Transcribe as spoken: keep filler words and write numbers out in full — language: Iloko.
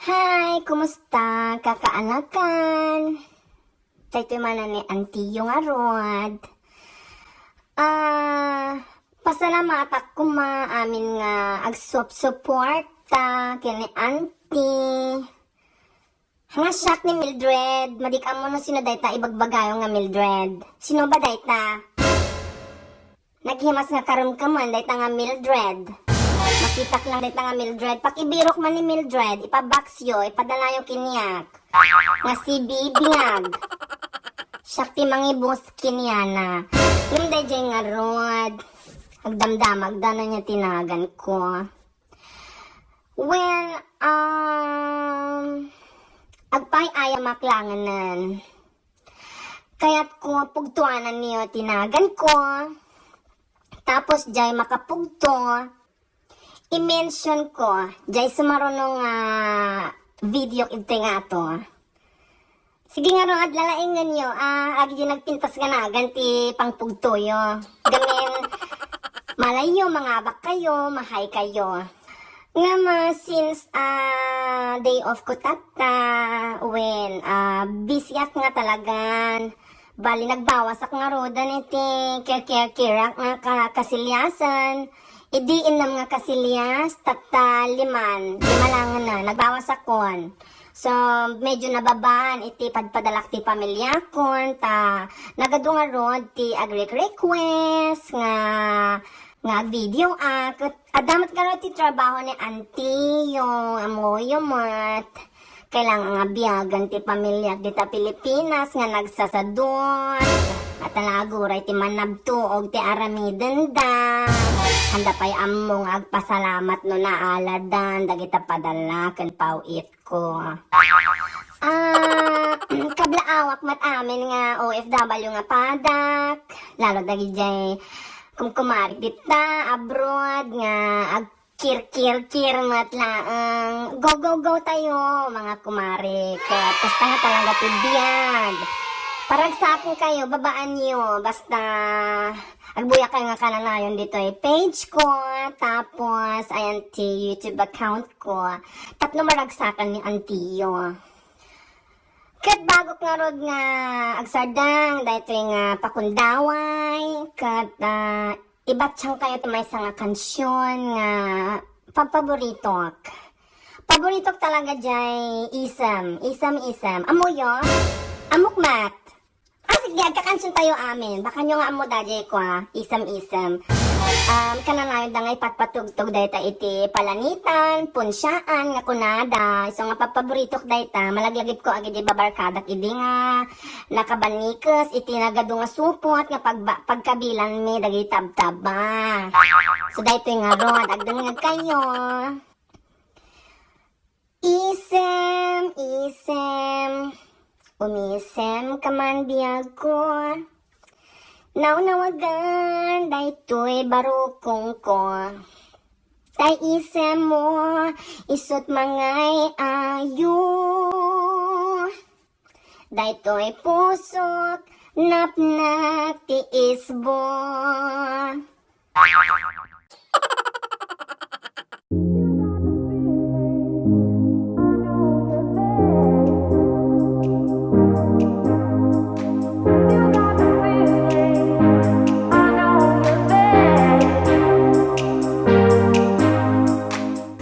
Hi, kumusta, kakaanakan? Daytoy manen ni Auntie yo ngarud. Ah, pasalamatak koma amin nga agsupsuporta ken ni Auntie. Nga siak ni Mildred, madi ka ammo no sino dayta ibagbagayo nga Mildred. Sino ba dayta? Naghimas nga karemkeman dayta nga Mildred. Makitak lang dayta nga Mildred. Pakibirok man ni Mildred, ipa-box yo, ipadalayo kaniak. Nga si Bibingag. Siak ti mangibus kaniana. Ngem daydiay ngarud, agdamdamagda no ania ti naganko. Well, um, agpay-ayamak langanen. Kayatko pugtuananyo ti naganko. Tapos, jay makapugto, i-mention ko jay sumaruno nga video iti nga ato. Sige nga, no, adlalaingenyo, ah, agidi nagpintas nga nagan ti pangpugtoyo. Gamin, malayyo, mangabak kayo, mahay kayo. Nga ma, since, ah, day off ko tatta, when, ah, busy ak nga talagan, bali nagbawas ak nga rudan iti kirkirkirak nga ka-, kasilyasan, idi innem nga kasilyas, tatta liman, lima langen na, nagbawas akon. So, medyo nababaan iti padpadalak ti pamiliakon, ta nagadu ngarud ti agrik-request nga, nga agvideo ak. Adda met ngarud ti trabaho ni auntie yo, ammoyo met. Kailangan nga biagan ti pamiliak dita Pilipinas nga nagsasadot. At talaguray ti manabtuog ti aramidenda. Anda pay ammo nga agpasalamat no naaladan dagita padala ken paw-it ko. Ah, kablaawak met amin nga O F W nga padak, lalo dagidiay kumkumarik dita abroad nga agkirkirkir met laeng. Go, go, go tayo, mga kumarik. Ket kasta nga talaga ti biag. Paragsaken kayo, babaan yo, basta agbuya kayo nga kananayon ditoy page ko, tapos ayan ti YouTube account ko. Tapno maragsakan ni auntie yo. Ket bagok ngarud nga agsardeng daytoy nga pakundaway, ket, ah, ibattiang kayo ti maysa nga kansion nga pagpaboritok. Paboritok talaga jay Isem, Isem, Isem. Ammoyo? Ammok met. Ah, sige, agkakansion tayo amin. Bakanyo nga ammo daydiay ko, ah. Isem, isem. Um, kananayon da nga ipatpatugtog dayta iti palanitan, punsiaan, nga kunada. Isu nga pagpaboritok dayta, malaglagip ko agidi babarkadak idi nga nakabanikes iti nagadu nga supot nga pagba-, pagkabilan mi dagiti tabtaba. So, daytoy ngarud, agdengngeg kayo. Isem, isem, umisem ka man biagko. Nawnawagan daytoy barukongko. Tay isem mo, isut' mangay-ayo. Daytoy pusok, napnak ti isbo.